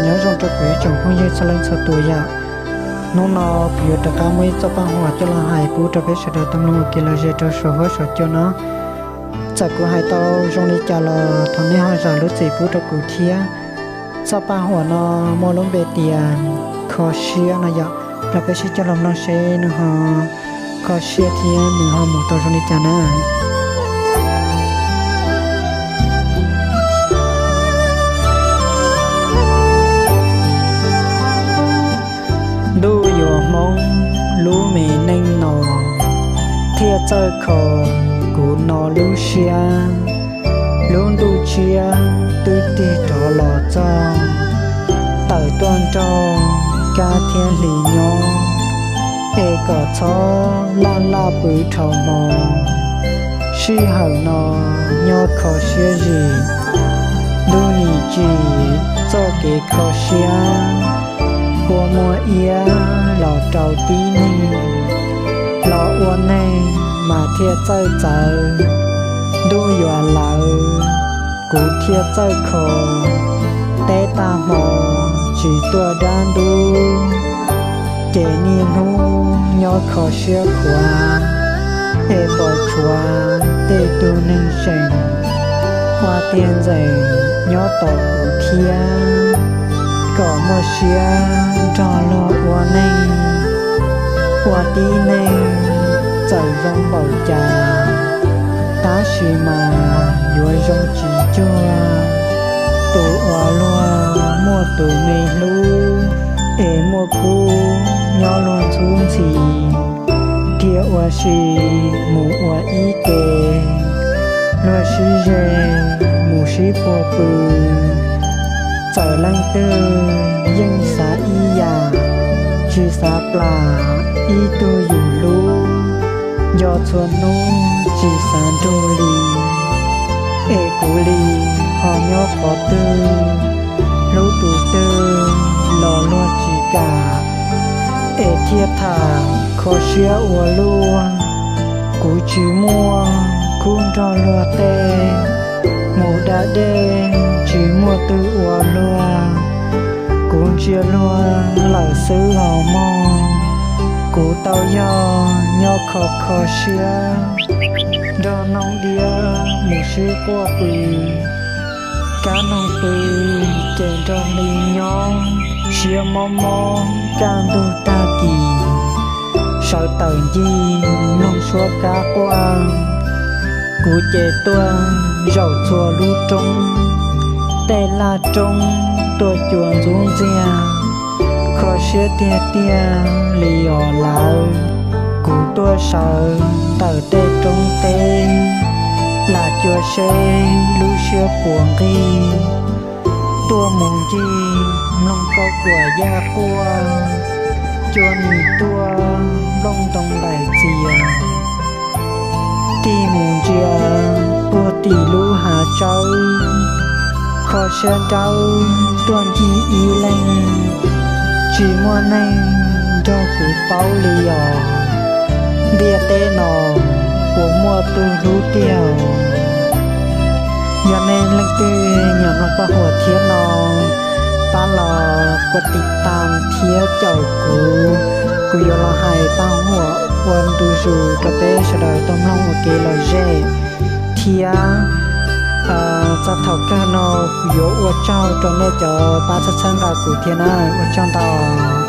Nyob zoo rau kuv ib tsoom phooj ywg txhua leej txhua tus yom. Hnub no kuv yuav rov qab muaj ib txoj paj huam coj los hais pub rau peb sawv daws tau mloog ua kev lom zem rau saum huab saum cua no. Txawm kuv hais tau zoo li cas los thov nej ho zam lub txim pub rau kuv thiab. Txoj paj huam no muaj lub npe tias kho siab no yom. Los peb sib coj los mloog seb nws ho kho siab thiab nws ho mus tau zoo li cas na. Ntuj yuav hmoob lub me neej no, thiaj txawj kho kuv no lub siab. Lub ntuj tshiab twb tig rov los txog, tawm tuaj nrog kab thiab hli nyob, es kom txhob laj laj pw dhau hmo. Sij hawm no nyob kho siab zim, ntuj nim tsim txoj kev kho siab. Kua muag iab los rau tib neeg, los ua neeg mas thiaj txawj txawv. Ntuj yuav lawv, kuv thiaj txawj kho. Teb tag hmo tsis tuaj dab ntub, ces niaj hnub nyob kho siab khuav, es pom tshuav tej tug neeg tseem ua tiag ntxeem nyob tos kuv thiab, kom muaj siab nrog luag ua neej. Ua tib neeg txawm zoo npaum cas, tab sis mas yuav zoo tsis cuag tus uas luag muaj tus me hlub, es muaj kub nyob luag ntxhub ntxhi, dhia ua si mus ua ib ke, luag sib ze mus sib puag pw. Txawm leej twg yeej xav ib yam, tsis xav plam ib tug yus hlub, nco txhua hnub tsis xav nrug li. Es kuv li ho nyob qhov twg, hlub tus twg los luag tsis kam, es thiaj tham kho siab ua luaj. Kuv tsis muaj khub nrog luag tej, mus da dej tsis muaj twg ua luag. Kuv ntsia luag lawm xwb hos mog, kuv tau yog nyob kho kho siab, nrog noog diab mus sib quaj pw. Kab noog pw ces nrog hli nyob, siab mob mob kaj ntug tag kis, sawv tawm ncig mloog suab kab quaj. Kuv ces tuaj zaum txhua lub roob, tej laj roob tuaj cua ntxub ntxiag, kho siab tiag tiag li os lawv. Kuv tuaj sawv ntawm tej roob teb, lam cua seb lub siab puas nqig. Tuaj mus ncig mloog kauj ruam yaj quaj, cua nim tuaj nplooj ntoo laim txias. Tig mus ntsia puag tim lub hav tsawb, kho siab nrawb tuaj ncig ib leeg, tsis muaj neeg nrog kuv paub li os. Ntiaj teb no puas muaj tug hlub tiag? Yog nej leej twg nyiam mloog paj huam thiab no, pab los kuv tiv tas thiab caum kuv, kuv yuav los hais paj huam ua ntu zus rau peb sawv daws tau mloog ua kev lom zem thiab. Txog thaum kawg no kuv yuav ua tsaug rau nej cov pab txhawb txhawb nqa kuv thiab na, ua tsaug ntau.